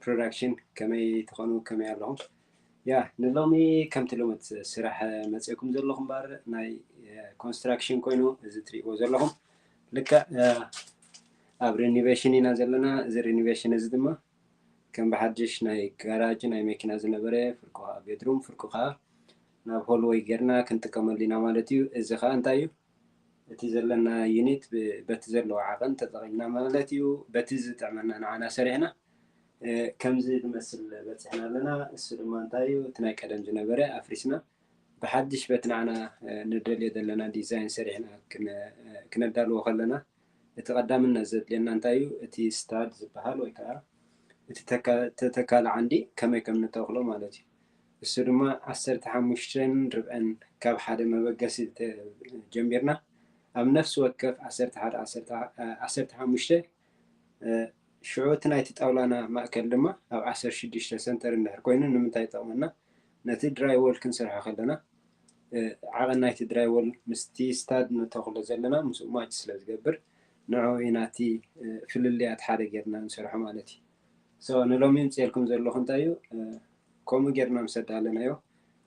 ፕሮዳክሽን ከመይ ትኾኑ፣ ከመይ ኣለኹም? ያ ንሎሚ ከምቲ ልሙድ ስራሕ መፅእኩም ዘለኹ እምበር ናይ ኮንስትራክሽን ኮይኑ እዚ ትሪእዎ ዘለኹም ልክዕ ኣብ ሪኒቬሽን ኢና ዘለና። እዚ ሪኒቬሽን እዚ ድማ ከም ብሓድሽ ናይ ጋራጅ ናይ መኪና ዝነበረ ፍርቁ ከዓ ቤድሩም ፍርቁ ከዓ ናብ ሆልወይ ጌርና ክንጥቀመሉ ኢና ማለት እዩ። እዚ ከዓ እንታይ እዩ? እቲ ዘለና ዩኒት በቲ ዘለዎ ዓቐን ተጠቒምና ማለት እዩ። በቲ ዝጥዕመና ንዓና ሰሪሕና ከምዚ ዝመስል በፂሕና ኣለና። እሱ ድማ እንታይ እዩ? እቲ ናይ ቀደም ዝነበረ ኣፍሪስና ብሓድሽ በቲ ንዓና ንደልዮ ዘለና ዲዛይን ሰሪሕና ክነዳልዎ ከለና እቲ ቀዳምነት ዘድልየና እንታይ እዩ? እቲ ስታድ ዝበሃል ወይ ከዓ እቲ ተተካሊ ዓንዲ ከመይ ከም ንተኽሎ ማለት እዩ። እሱ ድማ ዓሰርተ ሓሙሽተን ርብዐን ካብ ሓደ መበገሲ ጀሚርና ኣብ ነፍሲ ወከፍ ዓሰርተ ሓደ ዓሰርተ ሓሙሽተ ሽዑ እቲ ናይቲ ጣውላና ማእከል ድማ ኣብ ዓሰርተ ሽዱሽተ ሰንተር እንድሕር ኮይኑ ንምንታይ ይጠቕመና? ነቲ ድራይ ዎል ክንሰርሖ ከለና ዓቐን ናይቲ ድራይ ዎል ምስቲ ስታድ ንተኽሎ ዘለና ምስኡ ማች ስለ ዝገብር ንዕኡ ኢና እቲ ፍልልያት ሓደ ጌርና ንሰርሖ ማለት እዩ። ንሎሚ ምፅኤልኩም ዘለኹ እንታይ እዩ? ከምኡ ጌርና ምስ ኣዳለናዮ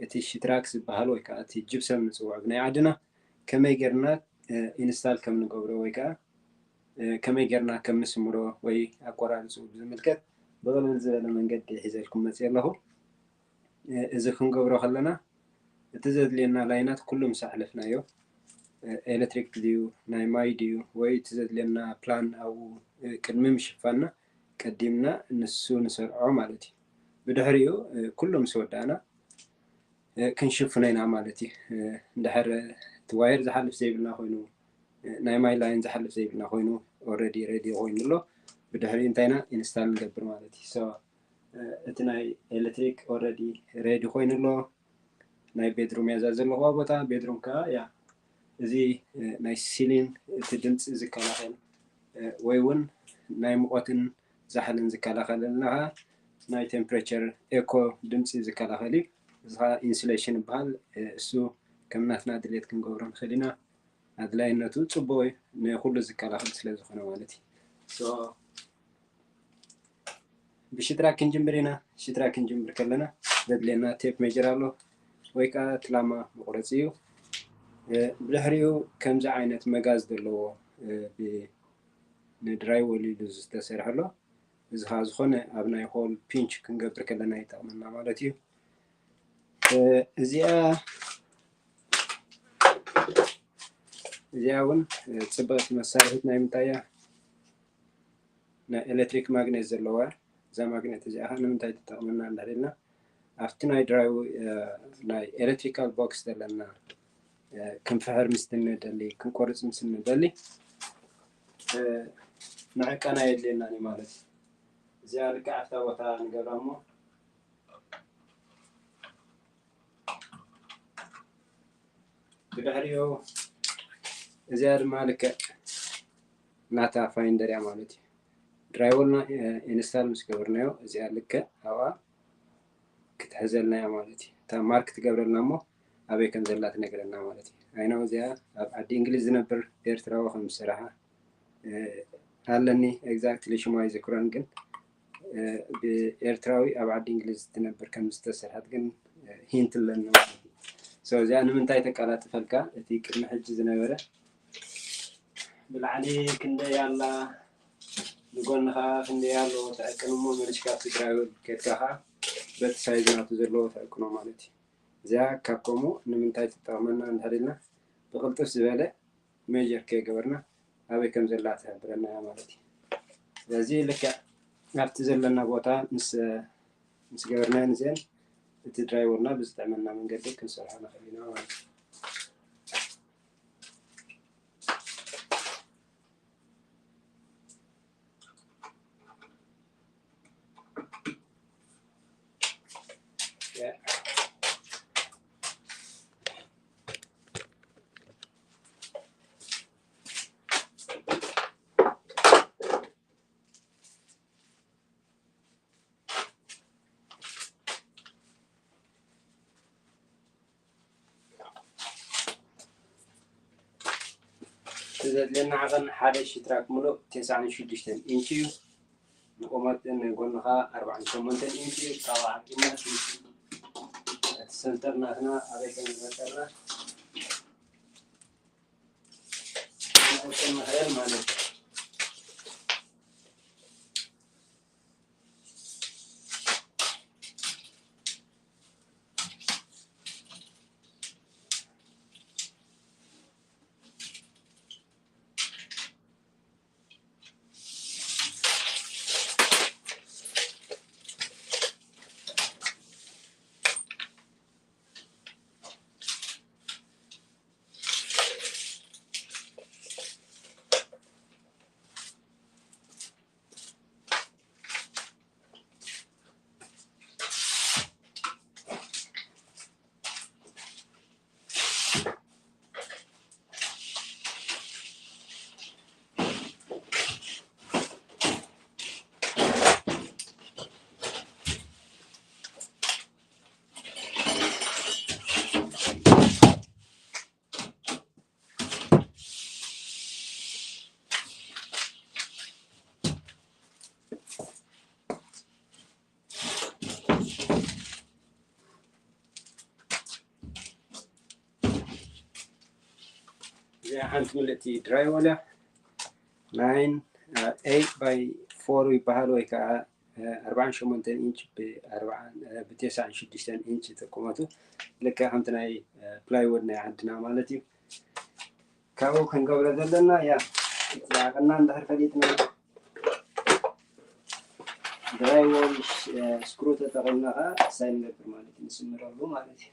እቲ ሽትራክ ዝበሃል ወይ ከዓ እቲ ጅብሰም ንፅውዖ ብናይ ዓድና ከመይ ጌርና ኢንስታል ከም ንገብሮ ወይ ከዓ ከመይ ጌርና ከም ንስምሮ ወይ ኣቆራርፅኡ ብዝምልከት ብቕልል ዝበለ መንገዲ ሒዘልኩም መፅእ ኣለኹ። እዚ ክንገብሮ ከለና እቲ ዘድልየና ላይናት ኩሉ ምስ ኣሕለፍናዮ ኤሌክትሪክ ድዩ ናይ ማይ ድዩ ወይ እቲ ዘድልየና ፕላን ኣብኡ ቅድሚ ምሽፋንና ቀዲምና ንሱ ንሰርዖ ማለት እዩ። ብድሕሪኡ ኩሉ ምስ ወዳእና ክንሽፍኖ ኢና ማለት እዩ። እንድሕር እቲ ዋየር ዝሓልፍ ዘይብልና ኮይኑ ናይ ማይ ላይን ዝሓልፍ ዘይብልና ኮይኑ ኦረዲ ሬዲ ኮይኑ ኣሎ። ብድሕሪኡ እንታይ ኢና ኢንስታል ንገብር ማለት እዩ። እቲ ናይ ኤሌክትሪክ ኦረዲ ሬዲ ኮይኑ ኣሎ። ናይ ቤድሩም ያዛ ዘለኹዋ ቦታ ቤድሩም ከዓ ያ እዚ ናይ ሲሊን እቲ ድምፂ ዝከላኸል ወይ እውን ናይ ሙቐትን ዛሕልን ዝከላኸለልና ናይ ቴምፕሬቸር ኤኮ ድምፂ ዝከላኸል እዩ። እዚ ከዓ ኢንሱሌሽን ይበሃል። እሱ ከም ናትና ድሌት ክንገብሮ ንኽእል ኢና። ኣድላይነቱ ፅቡቅ እዩ፣ ንኩሉ ዝከላኸል ስለ ዝኾነ ማለት እዩ። ብሽትራ ክንጅምር ኢና። ሽትራ ክንጅምር ከለና ዘድልየና ቴፕ ሜጀር ኣሎ ወይ ከዓ ትላማ መቁረፂ እዩ። ብድሕሪኡ ከምዚ ዓይነት መጋዝ ዘለዎ ንድራይ ወሊሉ ዝተሰርሐ ኣሎ። እዚ ከዓ ዝኾነ ኣብ ናይ ሆል ፒንች ክንገብር ከለና ይጠቕመና ማለት እዩ። እዚኣ እዚኣ እውን ፅብቕቲ መሳርሒት ናይ ምንታይ እያ? ናይ ኤሌክትሪክ ማግኔት ዘለዋ። እዛ ማግኔት እዚኣ ከዓ ንምንታይ ትጠቕመና እንዳልና ኣብቲ ናይ ድራይ ናይ ኤሌክትሪካል ቦክስ ዘለና ክንፍሕር ምስ ንደሊ ክንቆርፅ ምስ ንደሊ ንዕቀና የድልየና እዩ ማለት እዩ። እዚኣ ልክዕ ኣብታ ቦታ ንገብራ እሞ ብድሕሪኡ እዚኣ ድማ ልክዕ ናታ ፋይንደር እያ ማለት እዩ። ድራይወልና ኢንስታል ምስ ገበርናዮ እዚኣ ልክዕ ኣብኣ ክትሕዘልና እያ ማለት እዩ። እታ ማርክ ትገብረልና እሞ ኣበይ ከም ዘላ ትነግረና ማለት እዩ። ኣይነው እዚኣ ኣብ ዓዲ እንግሊዝ ዝነብር ኤርትራዊ ከም ዝሰራሓ ኣለኒ። ኤግዛክትሊ ሽማ ኣይዝክሮን፣ ግን ብኤርትራዊ ኣብ ዓዲ እንግሊዝ ትነብር ከም ዝተሰርሐት ግን ሂንት ኣለኒ ማለት እዩ። እዚኣ ንምንታይ ተቀላጥፈልካ? እቲ ቅድሚ ሕጂ ዝነበረ ብላዕሊ ክንደይ ኣላ፣ ንጎንኻ ክንደይ ኣሎ ትዕቅን እሞ መሊስካ ኣብቲ ድራይቨር ከድካ ከዓ በቲ ሳይዝ ናቱ ዘለዎ ትዕቅኖ ማለት እዩ። እዚኣ ካብ ከምኡ ንምንታይ ትጠቕመና እንድሕር ኢልና ብቕልጥፍ ዝበለ ሜጀር ከይገበርና ኣበይ ከም ዘላ ትሕብረና እያ ማለት እዩ። ስለዚ ልክዕ ኣብቲ ዘለና ቦታ ምስ ምስ ገበርና ንዚአን እቲ ድራይቨርና ብዝጥዕመና መንገዲ ክንሰርሖ ንኽእል ኢና ማለት እዩ። ዘድልየና ዓቐን ሓደ ሽትራክ ሙሉእ ተስዓን ሽዱሽተን ኢንች እዩ። ንቁመት ናይ ጎንኻ ኣርባዓን ሸሞንተን ኢንች ካብ ዓቂና እቲ ሰንተር ናትና ኣበይ ከም ዝፈጠርና ንሕል ማለት እዩ። እዚኣ ሓንቲ ምልእቲ ድራይ ዋል እያ። ናይን ኤይት ባይ ፎር ይበሃል ወይ ከዓ ኣርባዓን ሸሞንተን ኢንች ብኣርባዓን ብተስዓን ሽዱሽተን ኢንች ተቁመቱ ልክዕ ከምቲ ናይ ፕላይውድ ናይ ዓድና ማለት እዩ። ካብኡ ክንገብረ ዘለና ያ እቲ ዓቐንና እንድሕር ፈሊጥና ድራይ ዋል ስክሩ ተጠቒምና ከዓ ሳይን ንገብር ማለት እዩ፣ ንስምረሉ ማለት እዩ።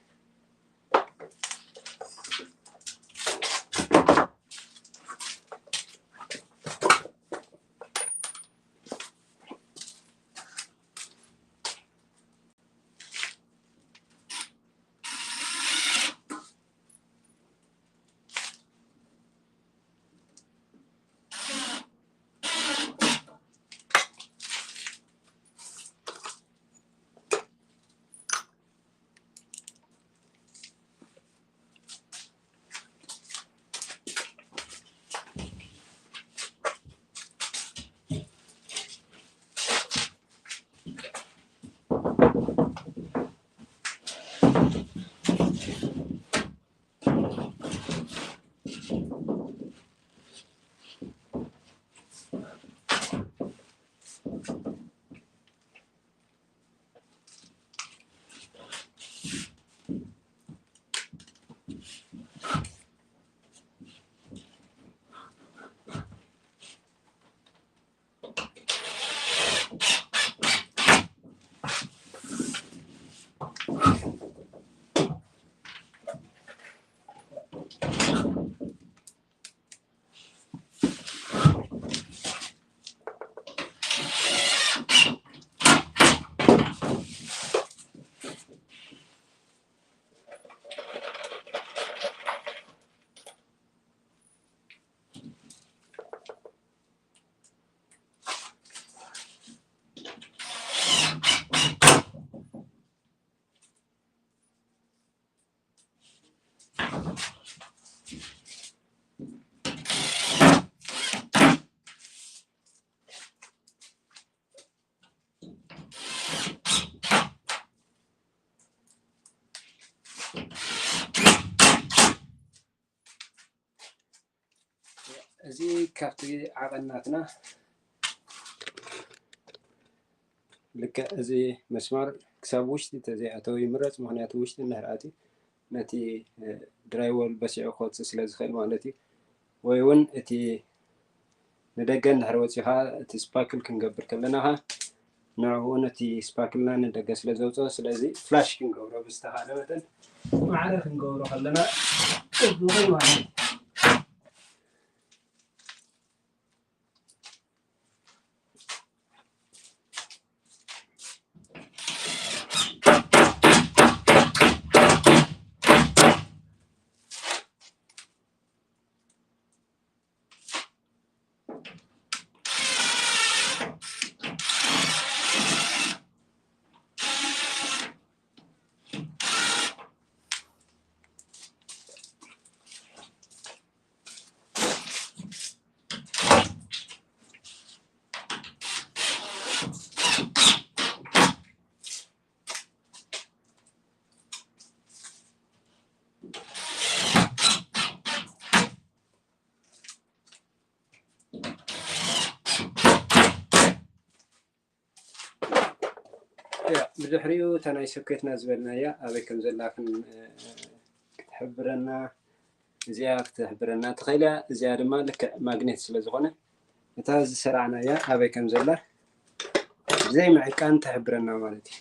እዚ ካብቲ ዓቐን ናትና ልክዕ እዚ መስማር ክሳብ ውሽጢ ተዘይኣተወ ይምረጽ። ምኽንያቱ ውሽጢ እንድሕር ኣትዩ ነቲ ድራይ ዋል በሲዑ ክወፅእ ስለ ዝኽእል ማለት እዩ። ወይ እውን እቲ ንደገ እንድሕር ወፂኻ እቲ ስፓክል ክንገብር ከለና ኸ ንዕኡ ነቲ ስፓክልና ንደገ ስለ ዘውፅኦ፣ ስለዚ ፍላሽ ክንገብሮ ብዝተኻለ መጠን ማዕረ ክንገብሮ ከለና ፅቡቕ ማለት እዩ። ብድሕሪኡ እታ ናይ ሶኬትና ዝበልናያ ኣበይ ከም ዘላ ክን- ክትሕብረና፣ እዚኣ ክትሕብረና ትኽእል እያ። እዚኣ ድማ ልክዕ ማግኔት ስለ ዝኾነ እታ ዝሰራዕናያ ኣበይ ከም ዘላ ብዘይ ምዕቃን ትሕብረና ማለት እዩ።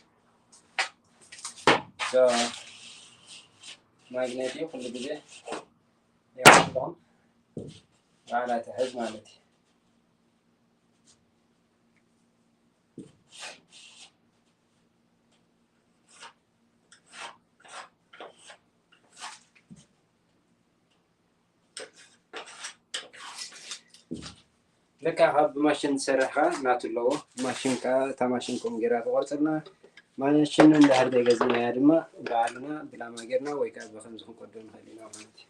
So፣ ማግኔት እዩ ኩሉ ግዜ የዋሎም ባዕላ ትሕዝ ማለት እዩ። ለካ ካብ ብማሽን ዝሰርሕ ከዓ ናቱ ኣለዎ። ማሽን ከዓ እታ ማሽን ከምኡ ጌራ ትቆርፀልና። ማሽን እንድሕር ዘይገዚእናያ ድማ ባዕልና ብላማ ጌርና ወይ ከዓ ብከምዚ ክንቆዶ ንኽእል ኢና ማለት እዩ።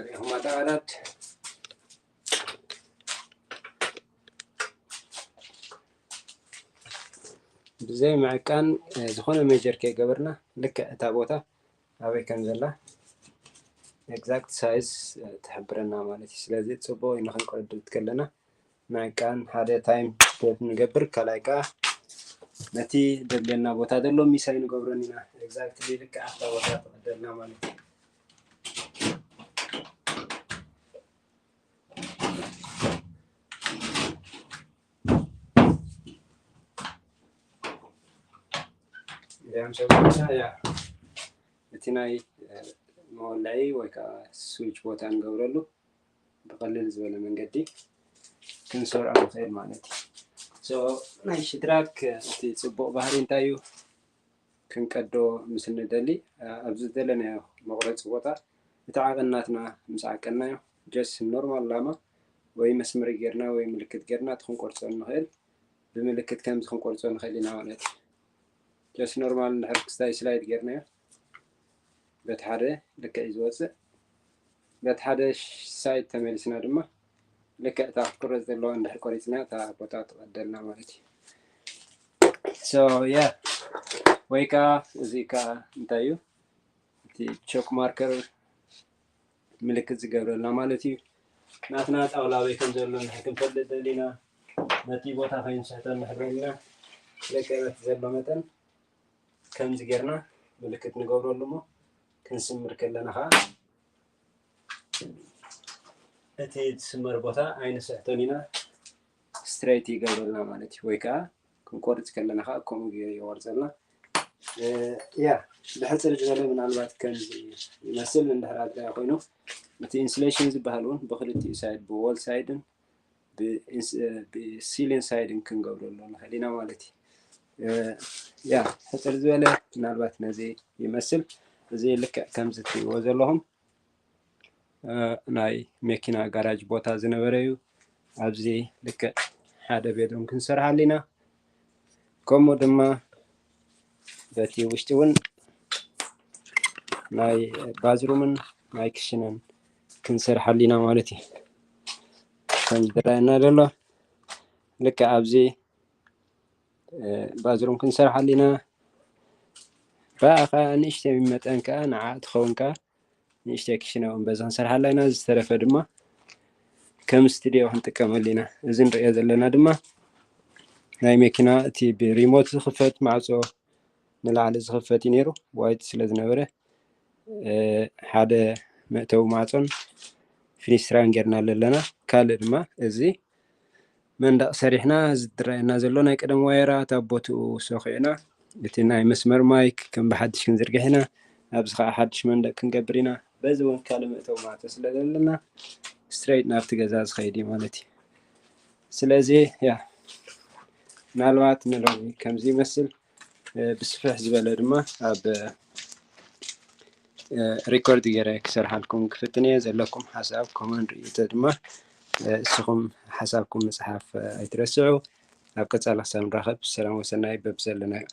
ሪኢኹም ኣጣቓላት ብዘይ ምዕቃን ዝኾነ ሜጀር ከይገበርና ልክዕ እታ ቦታ ኣበይ ከም ዘላ ኤግዛክት ሳይዝ ትሕብረና ማለት እዩ። ስለዚ ፅቡቅ ንክንቆርድ ከለና ምዕቃን ሓደ ታይም ስቴፕ ንገብር፣ ካልኣይ ከዓ ነቲ ደድለና ቦታ ዘሎ ሚሳይ ንገብረን ኢና። ኤግዛክትሊ ልክዕ ኣብታ ቦታ ትቐደልና ማለት እዩ። እዚኣም ሰብና ያ እቲ ናይ መወልዒ ወይ ከዓ ስዊች ቦታ ንገብረሉ ብቐልል ዝበለ መንገዲ ክንሰርዖ ንኽእል ማለት እዩ። ናይ ሽድራክ እቲ ፅቡቕ ባህሪ እንታይ እዩ? ክንቀዶ ምስ እንደሊ ኣብዚ ዝደለናዮ መቑረፂ ቦታ እቲ ዓቐን ናትና ምስ ዓቀናዮ ጀስ ኖርማል ላማ ወይ መስመር ጌርና ወይ ምልክት ጌርና እቲ ክንቆርፆ ንኽእል ብምልክት ከምዚ ክንቆርፆ ንኽእል ኢና ማለት እዩ። ጀስ ኖርማል እንድሕር ክስታይ ስላይድ ጌርናዮ በቲ ሓደ ልክዕ እዩ ዝወፅእ። በቲ ሓደ ሳይድ ተመሊስና ድማ ልክዕ እታ ክትቁረፅ ዘለዋ እንድሕር ቆሪፅና እታ ቦታ ትቐደልና ማለት እዩ። So yeah፣ ወይ ከዓ እዚ ከዓ እንታይ እዩ እቲ ቾክ ማርከር ምልክት ዝገብረልና ማለት እዩ። ናትና ጣውላ ኣበይ ከም ዘሎ እንድሕር ክንፈልጥ ደሊና ነቲ ቦታ ከይንስሕቶ እንድሕር ደሊና ልክዕ በቲ ዘሎ መጠን ከምዚ ጌርና ምልክት ንገብረሉ እሞ ክንስምር ከለና ከዓ እቲ ዝስመር ቦታ ኣይንስሕቶን ኢና፣ ስትሬት ይገብረልና ማለት እዩ። ወይ ከዓ ክንቆርፅ ከለና ከዓ ከምኡ ገይሩ ይቆርፀልና። ያ ብሕፅር ዝበለ ምናልባት ከምዚ ይመስል እንድሕር ኣድላይ ኮይኑ እቲ ኢንሱሌሽን ዝበሃል እውን ብክልቲኡ ሳይድ ብዎል ሳይድን ብሲሊን ሳይድን ክንገብረሉ ንኽእል ኢና ማለት እዩ። ያ ሕፅር ዝበለ ምናልባት ነዚ ይመስል። እዚ ልክዕ ከምዚ ትሪእዎ ዘለኹም ናይ መኪና ጋራጅ ቦታ ዝነበረ እዩ። ኣብዚ ልክዕ ሓደ ቤድሩም ክንሰርሓሉ ኢና። ከምኡ ድማ በቲ ውሽጢ እውን ናይ ባዝሩምን ናይ ክሽነን ክንሰርሓሉ ኢና ማለት እዩ። ከም ዝረኣየና ዘሎ ልክዕ ኣብዚ ባዝሩም ክንሰርሓሉ ኢና። ብኣ ከዓ ንእሽተይ መጠን ከዓ ንዓ ትኸውን ከዓ ንእሽተይ ክሽነ እውን በዚ ክንሰርሓላ ኢና። ዝተረፈ ድማ ከም ስቱድዮ ክንጥቀመሉ ኢና። እዚ ንሪኦ ዘለና ድማ ናይ መኪና እቲ ብሪሞት ዝኽፈት ማዕፆ ንላዕሊ ዝኽፈት እዩ ነይሩ፣ ዋይት ስለ ዝነበረ ሓደ መእተዊ ማዕፆን ፊኒስትራን ጌርና ኣለና። ካልእ ድማ እዚ መንደቕ ሰሪሕና፣ እዚ ዝረኣየና ዘሎ ናይ ቀደም ዋየራት ኣብ ቦትኡ ሰኺዕና፣ እቲ ናይ መስመር ማይክ ከም ብሓድሽ ክንዝርግሕ ኢና። ኣብዚ ከዓ ሓድሽ መንደቕ ክንገብር ኢና። በዚ እውን ካልእ መእተዊ ማዕፆ ስለ ዘለና ስትሬት ናብቲ ገዛ ዝኸይድ እዩ ማለት እዩ። ስለዚ ያ ምናልባት ንሎሚ ከምዚ ይመስል። ብስፍሕ ዝበለ ድማ ኣብ ሪኮርድ ገይረ ክሰርሓልኩም ክፍትን እየ። ዘለኩም ሓሳብ ኮመንት ርእይቶ ድማ እስኹም ሓሳብኩም ምፅሓፍ ኣይትረስዑ። ኣብ ቀፃሊ ክሳብ ንራኸብ ሰላም ወሰናይ በብዘለናዮ።